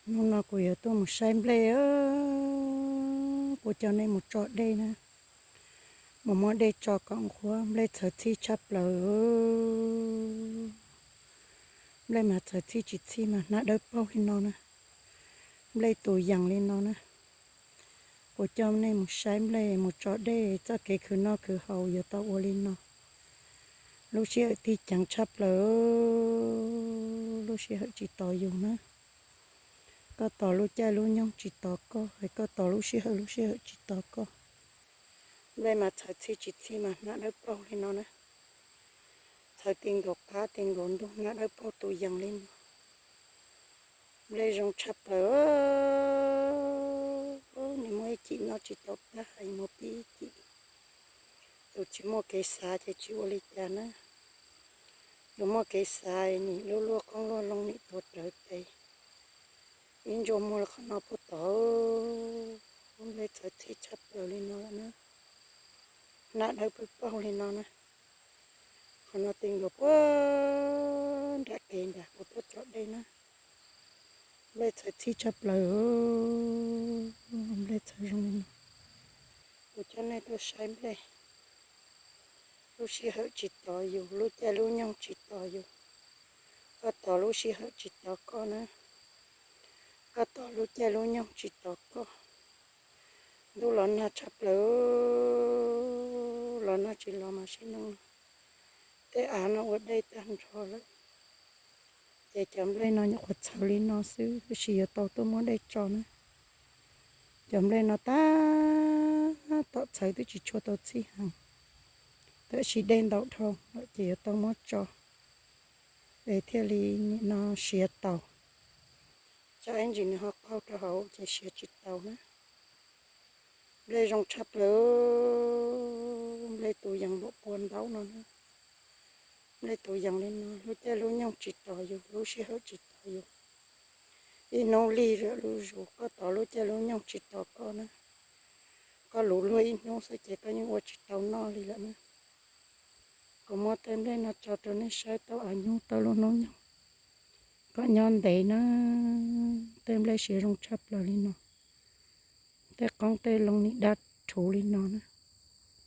Hnub no kuv yuav tuaj mus saib nplej, kuv coj nej mus tso dej na, mus muab dej tso kom nqhuab. Nplej txhawv txhij tshaj plaws, nplej mas txhawv txhij tsis txhij mas hnab dawb paug li no na, nplej tus yees li no na. Kuv coj nej mus saib nplej mus tso dej, txoj kev khwv noj khwv haus yuav tau ua li no. Lub sij hawm tij ceev tshaj plaws, lub sij hawm tsis tos yus na. Koj tos lub caij lub nyoog tsis tos koj, es koj tos lub sij hawm lub sij hawm tsis tos koj. Nplej mas txhawv txhij tsis txhij mas hnab dawb paug li no na. Txhawv ti nkaus qab ti nkaus ntug, hnab dawb paug tus yees li no. Nplej zoo tshaj plaws, nws muaj ib cim noj tsis tau tag, mus pib ib cim. Tus tsis muaj kev xav ces tsis ua li cas na. Tus muaj kev xav nim luaj luaj qoob luaj loo nim tuav rawv tes, ib ntsuas muag qhov no puag tod, nplej txhawv txhij tshaj plaws li no lawm na. Hnab dawb paug paug li no na. Qhov no ti nkaus puag nram kev nram kuv tuaj tso dej na. Nplej txhawv txhij tshaj plaws, nplej txhawv zoo li no. Kuv coj nej tuaj saib nplej. Lub sij hawm tsis tos yus, lub caij lub nyoog tsis tos yus. Koj tos lub sij hawm tsis tos koj na. Koj tos lub caij lub nyoog tsis tos koj. Ntuj los nag tshaj plaws, los nag tsis los mas sim neej no tej av no ua dej tag nrho lawm. Ces cov nplej no nyuam qhuav txhawv li no xwb, tab sis yuav tau tuaj muab dej tso na. Cov nplej no tab tom txhawv twb tsis tshua tau txhij heev, tab sis dej ntau dhau lawm ces yuav tau muab tso, es thiaj li nim no siav taus. Tsam ib ntsis nws ho qaug rau hauv ces siav tsis taus na. Nplej zoo tshaj plaws, nplej tus yees npaum pua ntaub no na. Nplej tus yees li no, lub caij lub nyoog tsis tos yus, lub sij hawm tsis tos yus. Ib hnub lig lawm lub zus, koj tos lub caij lub nyoog tsis tos koj na. Koj luv luag ib hnub xwb ces koj yeej ua tsis tau noj li lawm na. Kuv muab tej nplej no tso rau nej saib tau av nyuj tau lub hnub nyoog. Koj nyob ntev na, tej nplej siav zoo tshaj plaws li no. Tej qoob tej loo nim dab rhuv li no na.